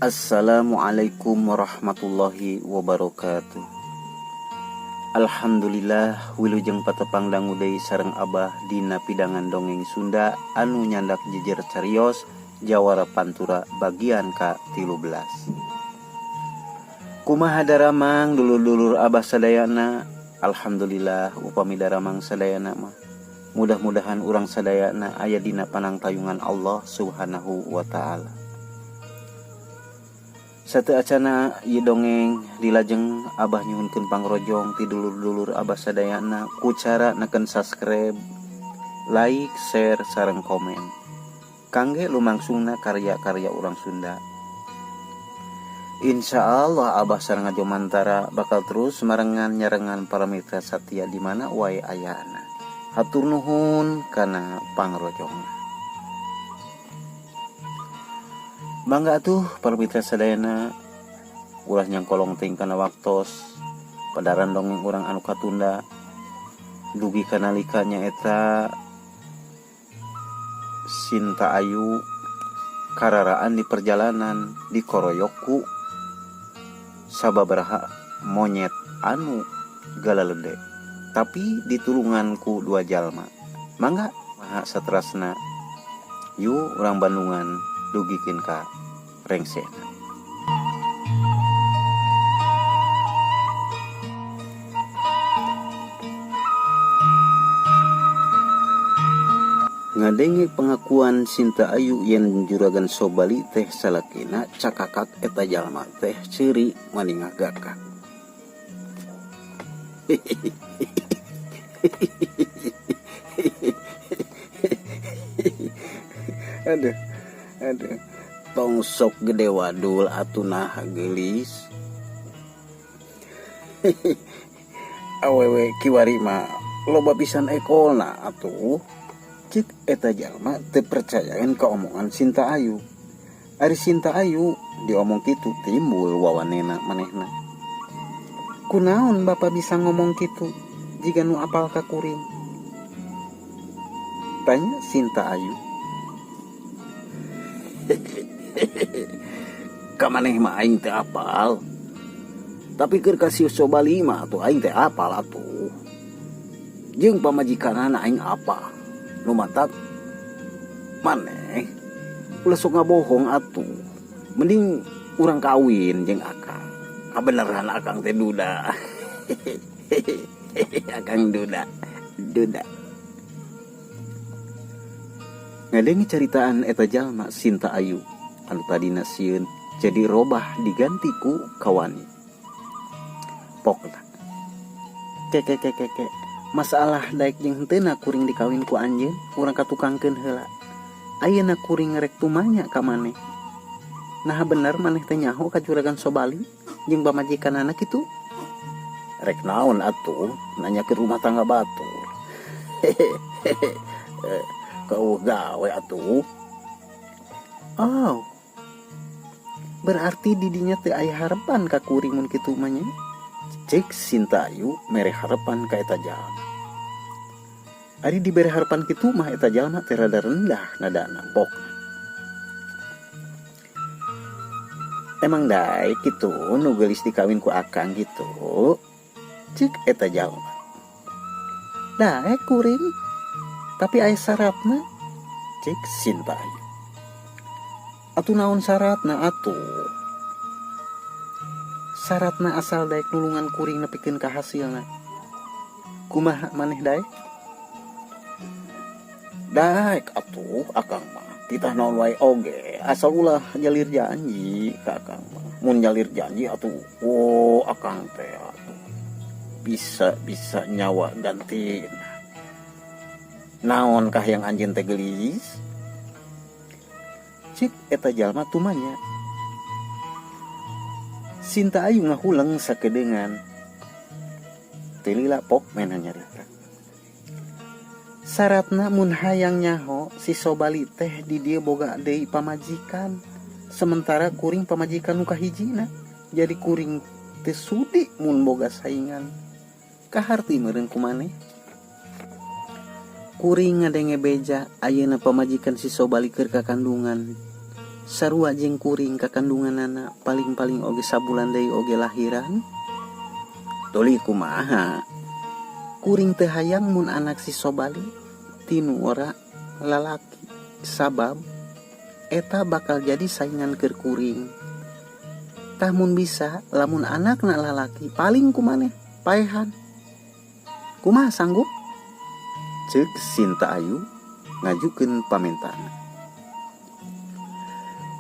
Assalamualaikum warahmatullahi wabarakatuh. Alhamdulillah wilujeng patepang dangu deui sareng Abah dina pidangan dongeng Sunda anu nyandak jejer carios jawara pantura bagian ka 13. Kumaha daramang dulur-dulur Abah sadayana? Alhamdulillah upami daramang sadayana mah. Mudah-mudahan urang sadayana aya dina panangtayungan Allah Subhanahu wa taala. Sateuacana ieu dongeng dilajeng Abah nyuhunkeun pangrojong ti dulur-dulur Abah sadayana ku cara neken subscribe, like, share sareng komen. Kangge lumangsungna karya-karya urang Sunda. Insya Allah Abah sareng Jomantara bakal terus marengan nyarengan para mitra satia di mana wae ayana. Hatur nuhun kana pangrojongna. Mangga atuh para mitra sadayana ulah nyangkolong teuing kana waktos padaran dongeng urang anu katunda dugi kana nalika nyaeta Sinta Ayu kararaan di perjalanan dikoroyok ku sababaraha monyet anu galalede tapi ditulungan ku dua jalma. Mangga maha saterasna yu urang Bandungan dugikeun ka rengsena. Ngadenge pengakuan Sinta Ayu yen Juragan Sobali teh salakina cakakak eta jalma teh ceuri mani ngagakak. Aduh, aduh. Tong sok gede wadul atuh nah geulis. Awewe kiwari mah loba pisan ekolna atuh. Cik eta jalma teu percayaeun ka omongan Sinta Ayu. Ari Sinta Ayu diomong kitu timbul wawanena manehna. Kunaon bapa bisa ngomong kitu jiga nu apal ka kuring? Tanya Sinta Ayu. Ka maneh mah aing teu apal. Tapi keur ka si Sobali mah atuh aing teh apal atuh. Jeung pamajikanana aing apal. Nu matak maneh ulah sok ngabohong atuh. Mending urang kawin jeung akang. Kabeneran akang teh duda. Akang duda. Duda. Ngadenge caritaan eta jalma Sinta Ayu anu tadina sieun jadi robah diganti ku kawani. Pokna. Kekekekeke. Masalah daek jeung henteuna kuring dikawin ku anjeun, urang katukangkeun heula. Ayeuna kuring rek tumanya ka maneh. Naha bener maneh teh nyaho ka Juragan Sobali jeung pamajikanana kitu? Rek naon atuh nanyakeun rumah tangga batur. Hehehe. Kauh gawe atuh. Oh. Berarti didinya teu aya harepan ka kuring mun kitu mah nya. Cek Sinta Ayu mere harepan ka eta jalma. Ari dibere harepan kitu mah eta jalma teh rada rendah nadana pokna. Emang daek kitu nu geulis dikawin ku akang kitu? Cek eta jalma. Daek kuring, tapi aya syaratna. Cek Sinta Ayu. Atuh naon syaratna atuh? Syaratna asal daek nulungan kuring nepikeun ka hasilna. Kumaha maneh daek? Daek atuh akang mah. Titah naon wae oge, asal ulah nyalir janji ka akang mah. Mun nyalir janji atuh, oh akang teh atuh bisa-bisa nyawa gantina. Naon kah yang anjeun teh geulis? Cik eta jalma tumanya. Sinta Ayu ngahuleng sakedeungan. Teu lila pok mena nyarita. Syaratna mun hayang nyaho si Sobali teh di dieu boga deui pamajikan. Sementara kuring pamajikan nu kahijina. Jadi kuring teu sudi mun boga saingan. Kaharti meureun ku maneh. Kuring ngadenge beja ayeuna pamajikan si Sobali keur kakandungan. Sarua jeung kuring kakandunganana paling-paling oge sabulan deui oge lahiran. Tuluy kumaha? Kuring teu hayang mun anak si Sobali tinu ora lalaki sabab eta bakal jadi saingan keur kuring. Tah mun bisa lamun anakna lalaki paling ku maneh paehan. Kumaha sanggup? Ceuk Sinta Ayu ngajukeun pamentaana.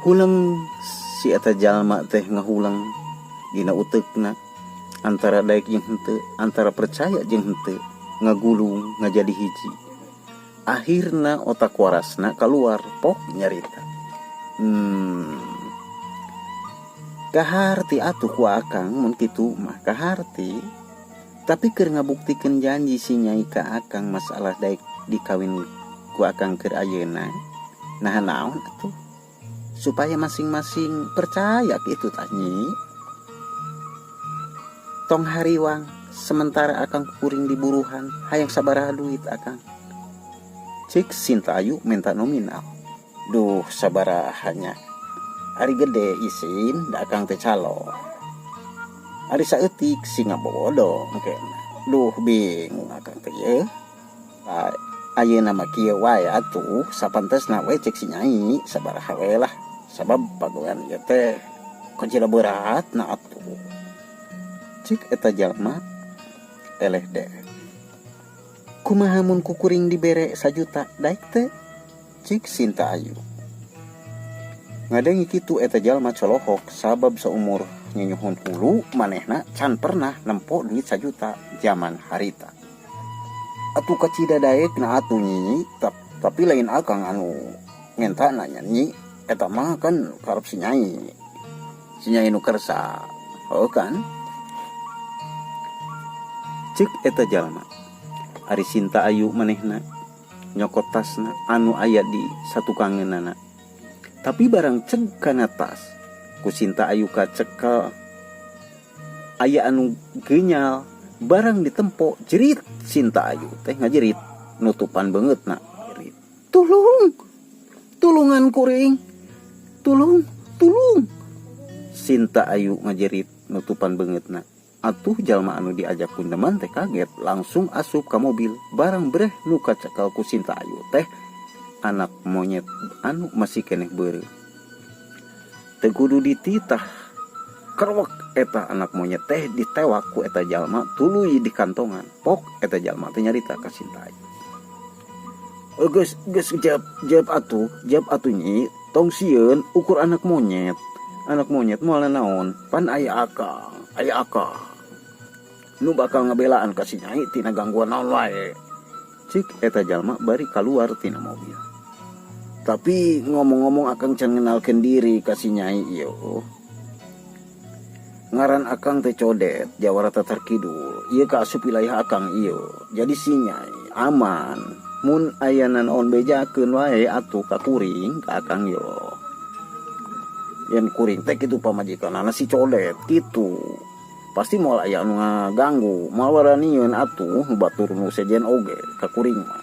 Huleng si eta jalma teh ngahuleng dina uteukna antara daek jeung henteu, antara percaya jeung henteu, ngagulung ngajadi hiji. Akhirna otak warasna kaluar pok nyarita. Kaharti atuh ku akang mun kitu mah kaharti. Tapi keur ngabuktikeun janji si nyai ka akang masalah daek dikawin ku akang keur ayeuna. Nah naon atuh? Supaya masing-masing percaya kitu tah nyi. Tong hariwang sementara akang kuring diburuhan hayang sabaraha duit akang. Cik Sinta Ayu minta nominal. Duh sabarahanya. Ari gede isin da akang teh calo. Ari saeutik singa bodoh engkena. Duh bingung akang teh ye. Ayeuna mah kieu wae atuh sapantesna we cek si nyai sabaraha we lah. Sabab pagawean ieu teh kocila berat na atuh. Cik eta jalma eleh deh. Kumaha mun kukuring dibere sajuta daek teh? Cik Sinta Ayu. Ngadengi kitu eta jalma colohok sabab saumur nyenyuhun hulu manehna can pernah nempo duit sajuta zaman harita. Atuh kacida daek na atuh nyi, tapi lain akang anu ngenta nanya nyi, eta mah kan karep si nyai. Si nyai nu kersa. Heuh kan? Cek eta jalma. Ari Sinta Ayu manehna nyokot tasna anu aya di satukangeunana. Tapi barang ceg kana tas, ku Sinta Ayu kacekel aya anu genyal, barang ditempo jerit Sinta Ayu teh ngajerit nutupan beungeutna. Jerit. Tulung. Tulungan kuring. Tulung, tulung. Sinta Ayu ngajerit nutupan beungeutna. Atuh jalma anu diajak kundeman teh kaget, langsung asup ka mobil. Barang breh nu kacekel ku Sinta Ayu teh anak monyet anu masih keneh beureum. Teu kudu dititah kerwek eta anak monyet teh ditewak ku eta jalma tuluy di kantongan. Pok eta jalma teh nyarita ka Sinta Ayu. Geus, geus jawab, jawab atuh, jawab atuh nyi, tong sieun ukur anak monyet. Anak monyet moal naon, pan aya akang, aya akang. Nu bakal ngabelaan ka si nyai tina gangguan naon wae. Cik eta jalma bari kaluar tina mobil. Tapi ngomong-ngomong akang can ngenalkeun diri ka si nyai ieu. Ngaran akang teh Codet, Jawara Tatar Kidul. Ieu kaasup wilayah akang ieu. Jadi si nyai aman. Mun aya nanaon bejakeun wae atuh ka kuring ka akang yo. Yen kuring teh kitu pamajikanana si Codet kitu. Pasti moal aya anu ngaganggu, moal waranieun atuh batur nu sejen oge ka kuring mah.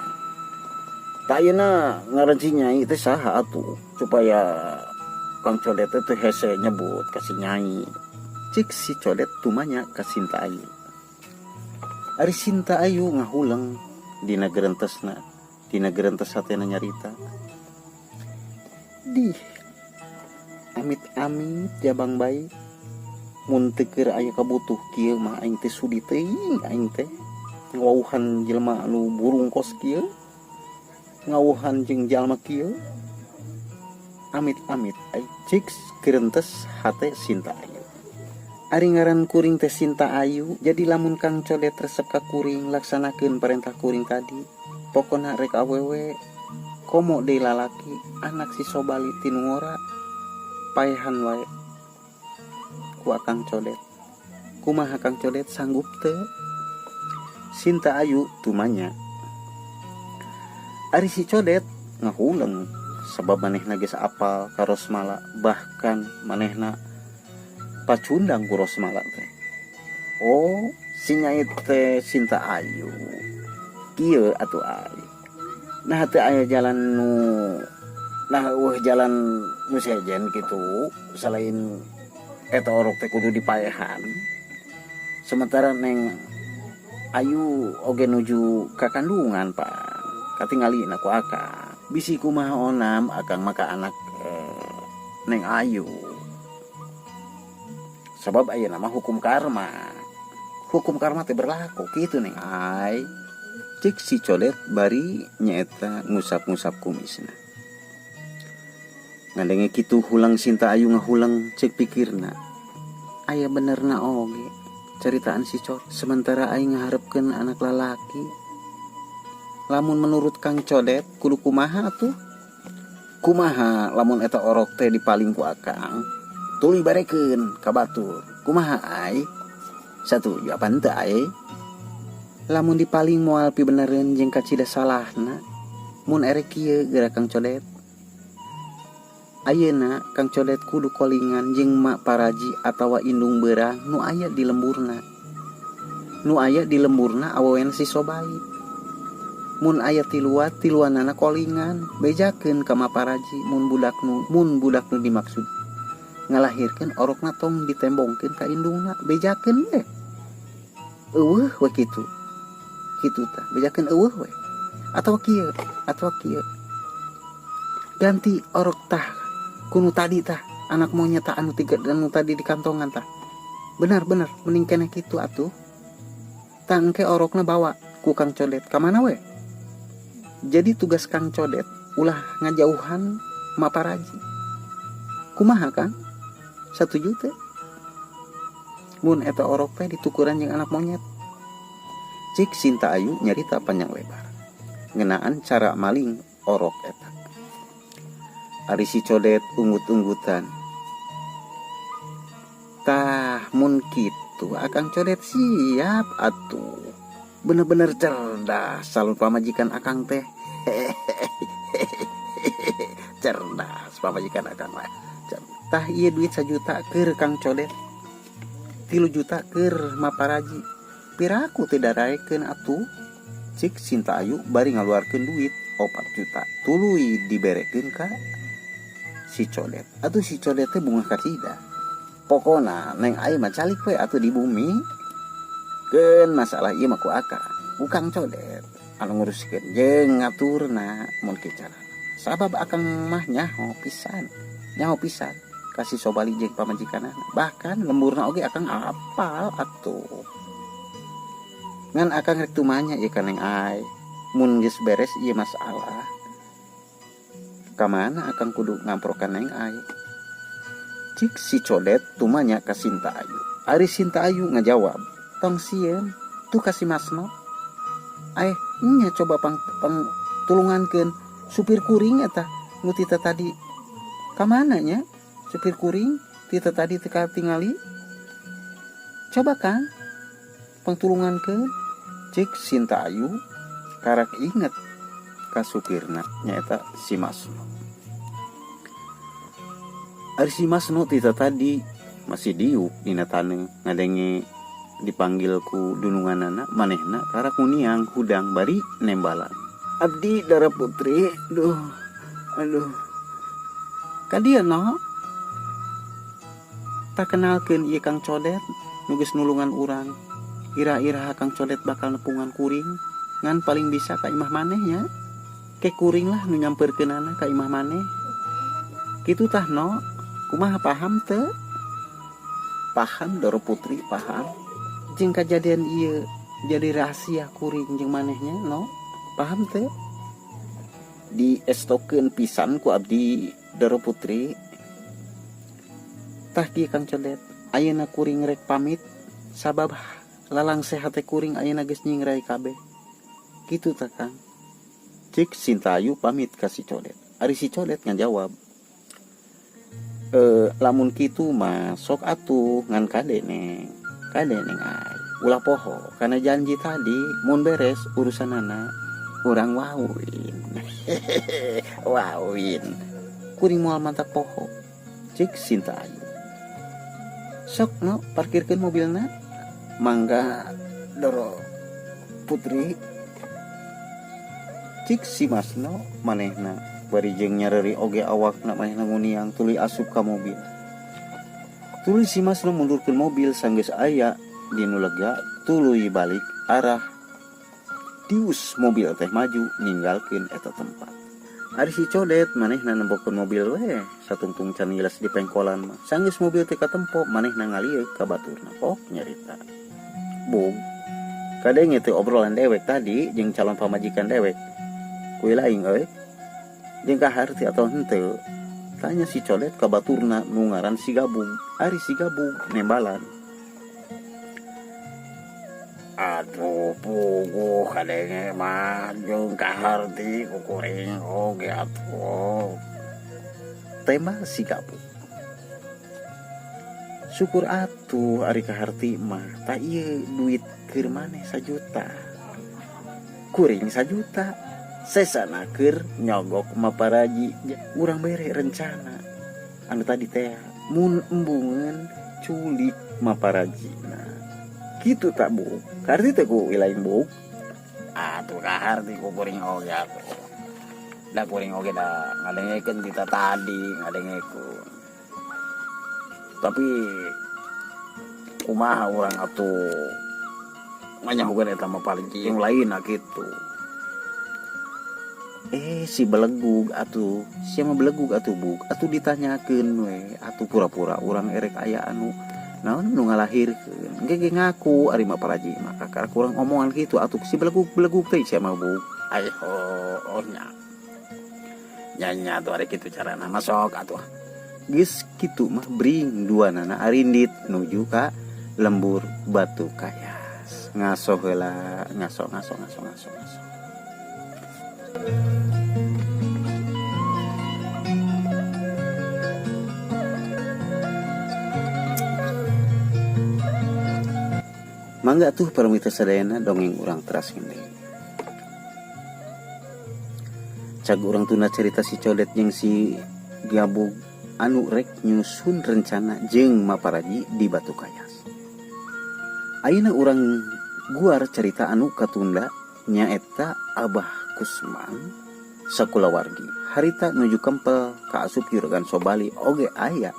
Tah ayeuna ngaran si nyai teh saha atuh supaya Kang Codet teh teu hese nyebut ka si nyai. Cik si Codet tumanya ka Sinta Ayu. Ari Sinta Ayu ngahuleng dina gerentesna, dina gerentes hatena nyarita. Dih, amit-amit jabang bayi. Mun teu keur aya kabutuh kieu mah aing teh sudi teuing aing teh ngawauhan jelema anu burung kos kieu, ngawauhan jeung jalma kieu. Amit-amit ai cik gerentes hate Sinta Ayu. Ari ngaran kuring teh Sinta Ayu, jadi lamun Kang Codet resep ka kuring laksanakeun perintah kuring tadi. Pokona rek awewe komo deui lalaki anak si Sobali tinu ngora paehan wae ku Akang Codet. Kumaha Kang Codet sanggup teu? Sinta Ayu tumanya. Ari si Codet ngahuleng sabab manehna geus apal ka Rosmala, bahkan manehna pacundang ku Rosmala teh. Oh, si nyai teh Sinta Ayu. Kieu atuh ai. Nah teu aya jalan nu Nah, euweuh jalan nu sejen kitu selain eta orok teh kudu dipaehan. Sementara Neng Ayu oge nuju ka kandungan, Pak. Katingalina ku akang. Bisi kumaha onam akang maka anak Neng Ayu. Sebab ayeuna mah hukum karma. Hukum karma teh berlaku kitu, Neng Ai. Cek si Codet bari nyaeta ngusap-ngusap kumisna. Ngadenge kitu hulang Sinta Ayu ngahuleng, cek pikirna. Aya benerna oge ceritaan si Codet. Sementara aing ngaharepkeun anak lalaki. Lamun menurut Kang Codet kudu kumaha atuh? Kumaha lamun eta orok teh dipaling ku akang? Tuluy barekeun ka batur. Kumaha, ai? Satuju apa henteu, ai? Lamun dipaling moal pibenereun jeung kacida salahna. Mun erek kieu geura, Kang Codet. Ayeuna Kang Codet kudu kolingan jeung Mak Paraji atawa indung beurang nu aya di lemburna. Nu aya di lemburna awewena si Sobali. Mun aya tiluan, tiluanana kolingan, bejakeun ka Mak Paraji mun budak nu dimaksud ngalahirkeun orokna tong ditembongkeun ka indungna, bejakeun we. Euweuh we kitu. Kitu tah, bejakeun euweuh we. Atawa kieu, atawa kieu. Ganti orok tah ku nu tadi tah, anak monyet tah, anu tiga anu tadi di kantongan tah. Benar benar, mending keneh kitu atuh. Tah, engke orokna bawa ku Kang Codet ka mana we. Jadi tugas Kang Codet ulah ngajauhan Maparaji. Kumaha, Kang? Satuju teh? Mun eta orok teh ditukuran jeung anak monyet. Cik Sinta Ayu nyarita panjang lebar ngeunaan cara maling orok eta. Ari si Codet unggut-unggutan. Tah, mun kitu Akang Codet siap atuh. Bener-bener cerdas calon pamajikan akang teh. Cerdas pamajikan akang mah. Tah, ieu duit 1 juta keur Kang Codet. 3 juta keur Maparaji. Piraku teu daraekeun atuh? Cik Sinta Ayu bari ngaluarkeun duit 4 juta. Tuluy diberekeun ka si Codet. Atuh si Codet teh bungah kacida. Pokona Neng Ayu mah calik we atuh di bumi. Keun masalah ieu mah ku akang. Ku Kang Codet anu nguruskeun jeung ngaturna mun kieu carana. Sabab akang mah nyaho pisan. Nyaho pisan ka si Sobali jeung pamajikanana. Bahkan lemburna oge akang apal atuh. Ngan akang rek tumanya ieu ka Neng Ai. Mun geus beres ieu masalah, ka mana akang kudu ngamprokan Neng Ai? Cik si Codet tumanya ka Sinta Ayu. Ari Sinta Ayu ngajawab, "Tong sieun, tuh ka si Masno. Ai, nya coba pang, pang tulungankeun supir kuring eta nu tita tadi. Ka mana nya? Supir kuring tita tadi teu katingali. Coba, Kang, pangtulungankeun." Cik Sinta Ayu karak inget ka supirna nyaeta si Masno. Ari si Masno tita tadi masih diuk dina taneuh. Ngadenge dipanggil ku dununganana, manehna karak nguniang hudang bari nembalan. "Abdi Dara Putri, duh, aduh." "Ka dieu, no. Tah, kenalkeun, ieu Kang Codet nu geus nulungan urang. Ira-ira Kang Codet bakal nepungan kuring, ngan paling bisa ka imah maneh nya. Ke kuring lah nu nyamperkeunana ka imah maneh. Kitu tah, no. Kumaha, paham teu?" "Paham, Doro Putri, paham. Jeung kajadian ieu jadi rahasia kuring jeung manehnya, no. Paham teu?" "Diestokeun pisan ku abdi, Doro Putri. Tah kieu, Kang Codet, ayeuna kuring rek pamit sabab lalangse hate kuring ayeuna geus nyingrai kabeh. Kitu tah, Kang." Cik Sinta Ayu pamit ka si Codet. Ari si Codet ngajawab, "Lamun kitu mah sok atuh, ngan kade, Neng. Kade, Neng Ai. Ulah poho karena janji tadi, mun beres urusanana urang wawin. Wawin." "Kuring moal mantak poho," cik Sinta Ayu. "Sok, no, parkirkeun mobilna." "Mangga, Doro Putri," cik si Masno manehna. Bari jeung nyareuri oge awakna manehna nguniang tuluy asup ka mobil. Tuluy si Masno mundurkeun mobil sanggeus aya di nu lega tuluy balik arah dius mobil teh maju ninggalkeun eta tempat. Ari si Codet manehna nempokeun mobil we satungtung can ngiles di pengkolan mah. Sanggeus mobil teh katempo manehna ngalieuk ka baturna pok nyarita. Bug, kadenge teh obrolan dewek tadi jeung calon pamajikan dewek. Kuy laing euy. Jeung kaharti atau henteu? Tanya si Codet ka baturna nu ngaran si Gabug. Ari si Gabug nembalan. Aduh puguh kadenge mah jeung kaharti ku kuring oge atuh. Tembal si Gabug. Syukur atuh ari kaharti mah tah ieu duit keur maneh sajuta. Kuring sajuta. Sesana keur nyogok maparaji urang bere rencana anu tadi teh mun embungeun culik maparaji. Nah, kitu tak bu kaharti teh ku ilaing bu. Atuh kaharti ku kuring oge atuh. Da kuring oge da ngadengekeun kita tadi ngadengekeun. Tapi kumaha urang atuh nganyahukeun eta maparaji yang lainna kitu. Si belegug atuh, sia mah belegug atuh bug, atuh ditanyakeun we, atuh pura-pura urang erek aya anu naon nu ngalahirkeun. Engke ge ngaku ari maparaji mah kakara kurang omongan kitu atuh si belegug-belegug teh sia mah bug. Ai oh nya. Nya nya atuh ari kitu carana masuk atuh. Geus kitu mah bring duanana arindit nuju ka lembur Batu Kayas. Ngaso heula, ngaso ngaso ngaso ngaso ngaso. Mangga tuh paramita sadayana dongeng urang teras deui. Cag urang tunda cerita si Codet jeung si Gabug anu rek nyusun rencana jeung maparaji di Batu Kayas. Ayeuna urang guar cerita anu katunda nyaeta Abah Kusman sakulawargi harita nuju kempel ka asup juragan Sobali oge aya.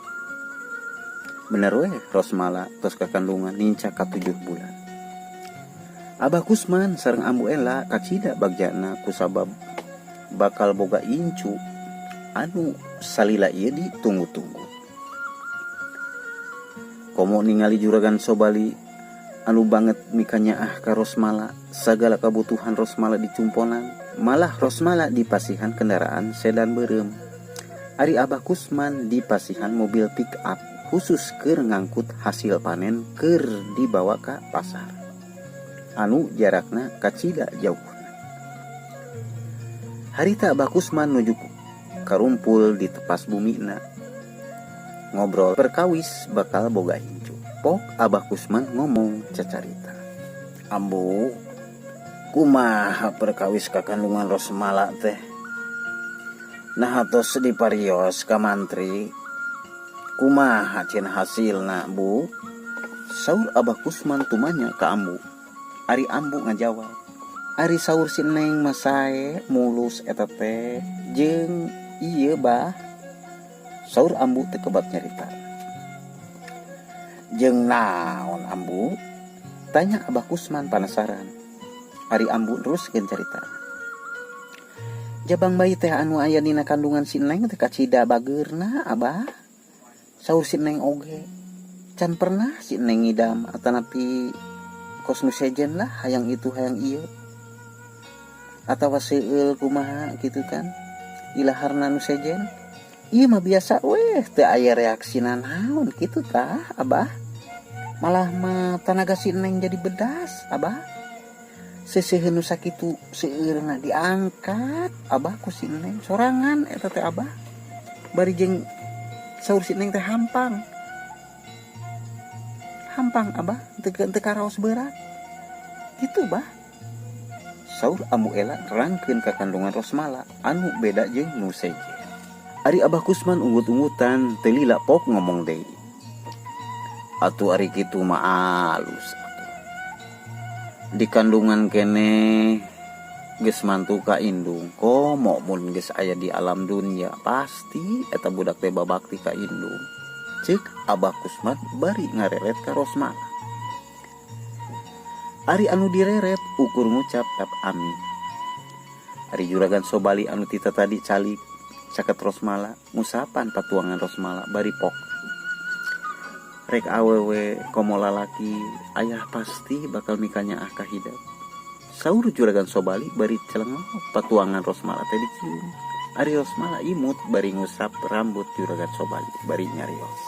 Bener weh Rosmala tos kakandungan nincak ka 7 bulan. Abah Kusman sareng Ambu Ela kacida bagjana kusabab bakal boga incu anu salila ieu ditunggu-tunggu. Komo ningali juragan Sobali anu banget mikanyaah ka Rosmala, sagala kabutuhan Rosmala dicumponan, malah Rosmala dipasihan kendaraan sedan beureum. Ari Abah Kusman dipasihan mobil pick up khusus keur ngangkut hasil panen keur dibawa ka pasar. Anu jarakna kacida jauh. Harita Abah Kusman nuju karumpul di tepas bumina. Ngobrol perkawis bakal boga incu. Pok Abah Kusman ngomong cacarita. Ambu, kumaha perkawis kakandungan Rosmala teh? Nah tos diparios ka mantri. Kumaha cin hasilna, Bu? Saur Abah Kusman tumanya ka Ambu. Ari Ambu ngajawab. Ari saur si Neng mah sae mulus eta teh jeung ieu bah. Saur Ambu teu kebat nyarita. Jeung naon Ambu? Tanya Abah Kusman panasaran. Ari Ambu teruskeun carita. Jabang bayi teh anu aya dina kandungan si Neng teh kacida bageurna Abah. Saur si Neng oge. Can pernah si Neng ngidam atanapi kos nu sejen lah hayang itu hayang ieu. Atawa seueul kumaha kitu kan. Ilaharna nu sejen. Ieu mah biasa weh teu aya reaksi nanaon kitu tah Abah. Malah mah tanaga si Neng jadi bedas Abah. Seseuheun nu sakitu seueurna diangkat Abah ku si Neng sorangan eta teh Abah. Bari jeung saur si Neng teh hampang. Hampang Abah teu karaos berat. Kitu bah. Saur Ambu Ela nerangkeun ka kandungan Rosmala anu beda jeung nu sejen. Ari Abah Kusman unggut-unggutan teu lila pok ngomong deui. Atuh ari kitu mah alus atuh. Di kandungan keneh Geus mantu ka indung, komo mun geus aya di alam dunya pasti eta budak teh babakti ka indung. Ceuk Abah Kusman bari ngareret ka Rosmala. Ari anu direret ukur ngucap tap amin. Ari Juragan Sobali anu tita tadi calik caket Rosmala ngusapan patuangan Rosmala bari pok. Rek awewe komo lalaki ayah pasti bakal mikanyaah ka hidep. Saur Juragan Sobali bari celengok patuangan Rosmala teh dicium. Ari Rosmala imut bari ngusap rambut Juragan Sobali bari nyarios.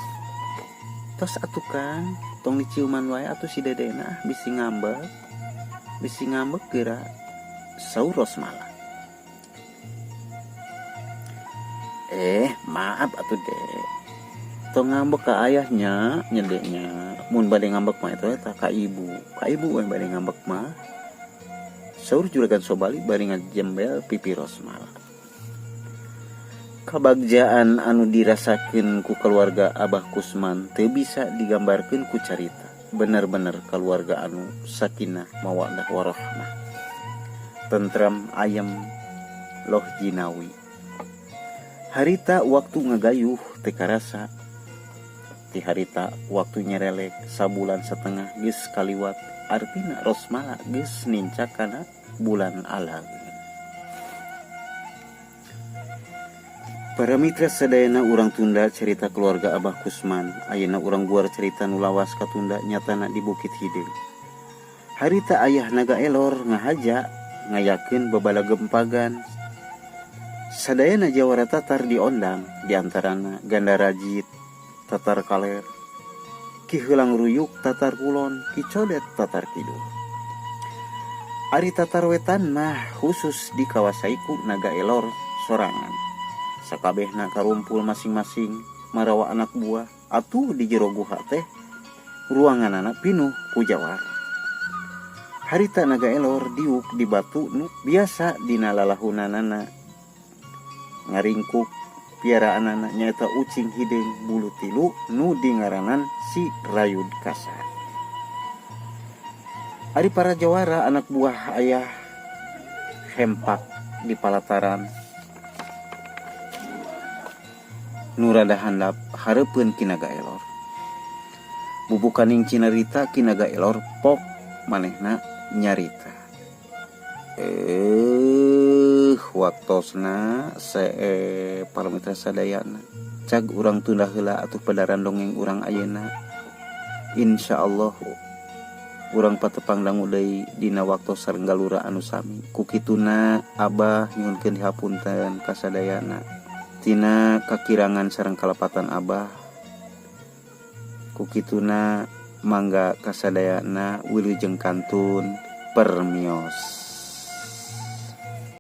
Tos atuh Kang, tong diciuman wae atuh si dedena bisi ngambek. Bisi ngambek geura, saur Rosmala. Maaf atuh dek. Tong ngambek ka ayahnya, nyedeknya. Mun bade ngambek mah eta ka ibu. Ka ibu we bade ngambek mah. Saur Juragan Sobali bari ngajembel pipi Rosmala. Kabagjaan anu dirasakeun ku keluarga Abah Kusman teu bisa digambarkeun ku carita. Bener-bener keluarga anu sakinah mawaddah warahmah. Tentrem ayem loh jinawi. Harita waktu ngagayuh teu karasa. Ti harita waktu nyerelek sabulan setengah geus kaliwat, artina Rosmala geus nincak kana bulan alag. Para mitra sadayana urang tunda cerita keluarga Abah Kusman. Ayeuna urang guar cerita nu lawas katunda nyatana di Bukit Hideung. Harita ayah Naga Elor ngahaja ngayakeun babalagempagan. Sadayana jawara tatar diondang, diantarana Gandarajit Tatar Kaler, Ki Heulang Ruyuk Tatar Kulon, Ki Codet Tatar Kidul. Ari Tatar Wetan mah khusus dikawasai ku Naga Elor sorangan. Sakabehna karumpul masing-masing marawa anak buah atuh di jero guha teh ruanganana pinuh ku jawara. Harita Naga Elor diuk di batu nu biasa dina lalahunanana ngaringkuk piaraanana nyaeta ucing hideung bulu tilu nu dingaranan si Rayud Kasar. Ari para jawara anak buah ayah hempak di palataran nu rada handap hareupeun Ki Naga Elor. Bubukaning cinarita Ki Naga Elor pok manehna nyarita. Waktosna para mitra sadayana. Cag urang tunda heula atuh padaran dongeng urang ayeuna. Insyaallah urang patepang dangu deui dina waktos sareng galura anu sami. Ku kituna Abah nyuhunkeun dihapunten ka sadayana. Tina kakirangan sareng kalepatan Abah. Ku kituna mangga kasadayana wilujeng kantun permios.